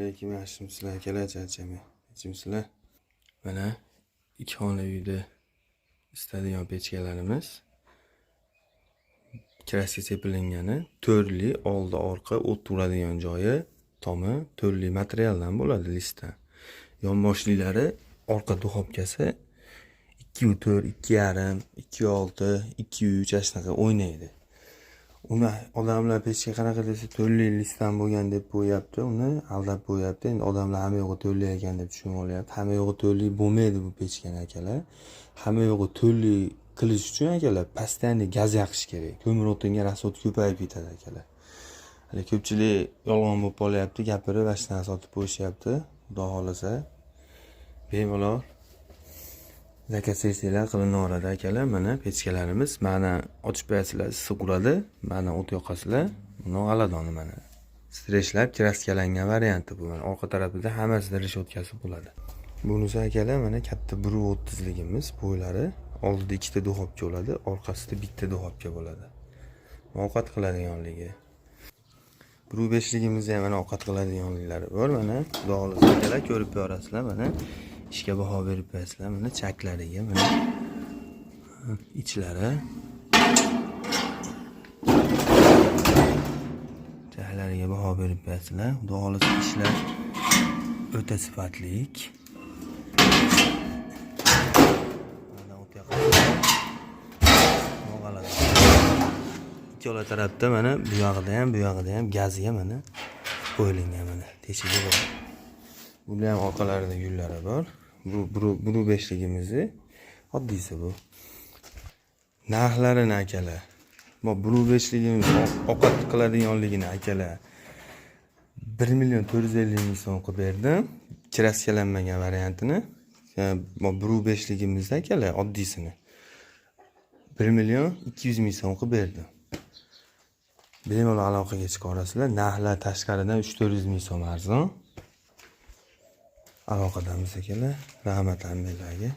Alaykum, yaxshimisizlar akalar, charchamay. Tinchmisizlar? Mana ikki xonali uyda isitadigan pechkalarimiz. Краска sepilingani, to'rtli, oldi, orqa o't turadigan joyi, tomi to'rtli materialdan bo'ladi, лист dan. Yonboshlilari, orqa духовка si 2,4, 2,5, 2,6, 2,3, ana shunaqa o'ynaydi. Uni odamlar pechka qanaqa desa, to'rtli лист dan bo'lgan deb qo'yyapti, uni aldab qo'yyapti. Endi odamlar hamma yo'g'i to'rtli ekan deb tushunib olyapti. Hamma yo'g'i to'rtli bo'lmaydi bu pechkani, akalar. Hamma yo'g'i to'rtli qilish uchun, akalar, постоянно gaz yoqish kerak. Ko'mir o'tinga расход ko'payib ketadi, akalar. Hali ko'pchilik yolg'on bo'lib qolyapti, gapirib ana shunaqa sotib qo'yishyapti. Xudo xohlasa, bemalol заказ qilsanglar qilinaveradi, akalar. Mana pechkalarimiz, mana ochib qo'yasizlar, issiq uradi, mana o't yoqasizlar. Buni g'aladoni mana. Streshlab краска langan varianti bu. Mana orqa tarafida hammasida решётка si bo'ladi. Bunisi, akalar, mana katta 1,30ligimiz bo'ylari. Oldida ikkita духовка bo'ladi, orqasida bitta духовка bo'ladi. Ovqat qiladiganligi. 1,5ligimizda ham mana ovqat qiladiganliklari bor. Mana xudo xohlasa, akalar, ko'rib ko'rasizlar, mana ishga baho berib qo'yasizlar. Mana chaklariga, mana ichlari. Chaklariga baho berib qo'yasizlar. Xudo xohlasa, ishlar o'ta sifatlik. Mana o't yoqasizlar. G'alati. Ikkala tarafda, mana bu yog'ida ham, bu yog'ida ham gaziga mana qo'yilgan, mana teshigi bor. Bular ham orqalarida gullari bor. Bu 1,5ligimizni oddiysi bu. Narxlarini, akalar. Bu 1,5ligimiz ovqat qiladiganligini, akalar, 1 450 ming so'm qilib berdim. Краска lanmagan variantini. Bu 1,5ligimizda, akalar, oddiysini 1 200 ming so'm qilib berdim. Bemalol aloqaga chiqa olasizlar. Narxlar tashqaridan 3-400 ming so'm arzon. Aloqadamiz, akalar. Rahmat hammanglarga.